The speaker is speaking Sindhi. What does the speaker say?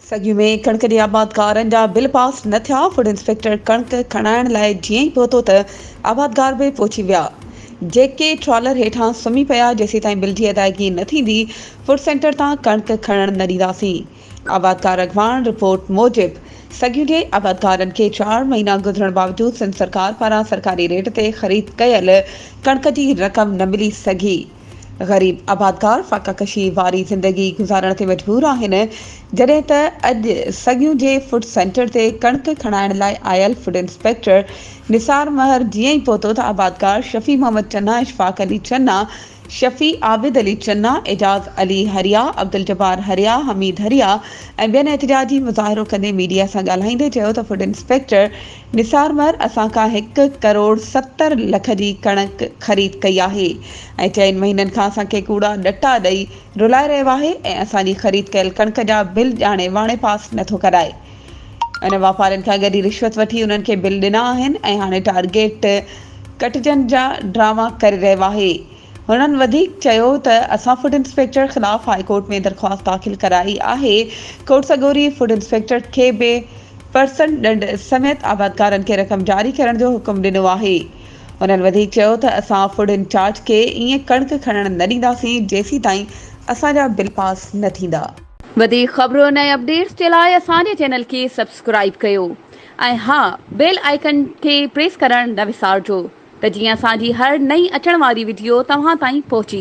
سڳيون ۾ ڪڻڪ جي آبادگارن جا بل پاس نه ٿيا، فوڊ انسپيڪٽر ڪڻڪ کڻائڻ لاء جيئن ئي پهتو ته آبادگار به پهچي ويا، جيڪي ٽرالر هيٺان سمهي پيا، جيسيتائين بل جي ادائيگي نه ٿيندي فوڊ سينٽر تان ڪڻڪ کڻڻ نه ڏينداسين، آبادگار اڳواڻ رپورٽ موجب سڳيون جي آبادگارن کي چار مهينا گذرڻ باوجود سنڌ سرڪار پاران سرڪاري ريٽ تي خريد ڪيل ڪڻڪ جي رقم نه ملي سگهي. غريب آبادگار فاقاڪشي واري زندگي گذارڻ تي مجبور آهن، جڏهن ته اڄ سڳيون جي فوڊ سينٽر تي ڪڻڪ کڻائڻ لاء آيل فوڊ انسپيڪٽر نثار مهر جيئن ئي پهتو ته آبادگار شفيع محمد چنا، اشفاق علي چنا، شفيع عابد علي چنا، اعجاز علي هريا، عبدالجبار هريا، حميد هريا ۽ ٻين احتجاجي مظاهرو ڪندي ميڊيا سان ڳالهائيندي چيو ته فوڊ انسپيڪٽر نثار مهر اسان کان هڪ ڪروڙ 70 لک جي ڪڻڪ خريد ڪئي آهي ۽ چئن مهينن کان اسان کي ڪوڙا ڏٽا ڏئي رلائي رهيو آهي ۽ اسان جي خريد ڪيل ڪڻڪ جا بل ڄاڻي واڻي پاس نٿو ڪرائي. ان واپارين کان ڳري رشوت وٺي انهن کي بل ڏنا آهن ۽ هاڻي ٽارگيٽ ڪٽجڻ جا ڊراما ڪري رهيو آهي. هنن وڌيڪ چيو ته اسان فوڊ انسپيڪٽر خلاف هاء ڪورٽ ۾ درخواست داخل ڪرائي آهي، ڪورٽ سڳوري فوڊ انسپيڪٽر کي به پرسنٽ ڏنڊ سميت آبادگارن کي رقم جاري ڪرڻ جو حڪم ڏنو آهي. هنن وڌيڪ چيو ته اسان فوڊ انچارج کي ائين ڪڻڪ کڻڻ نه ڏينداسين جيسيتائين اسان جا بل پاس نه ٿيندا. وڌيڪ خبرن ۽ اپڊيٽس جي لاء اسان جي چينل کي سبسڪرائيب ڪيو ۽ ها بيل آئيڪن کي پريس ڪرڻ نه وسارجو. ته جيئن اسان جي هر نئين اچڻ واري وڊيو توهان تائين پهچي.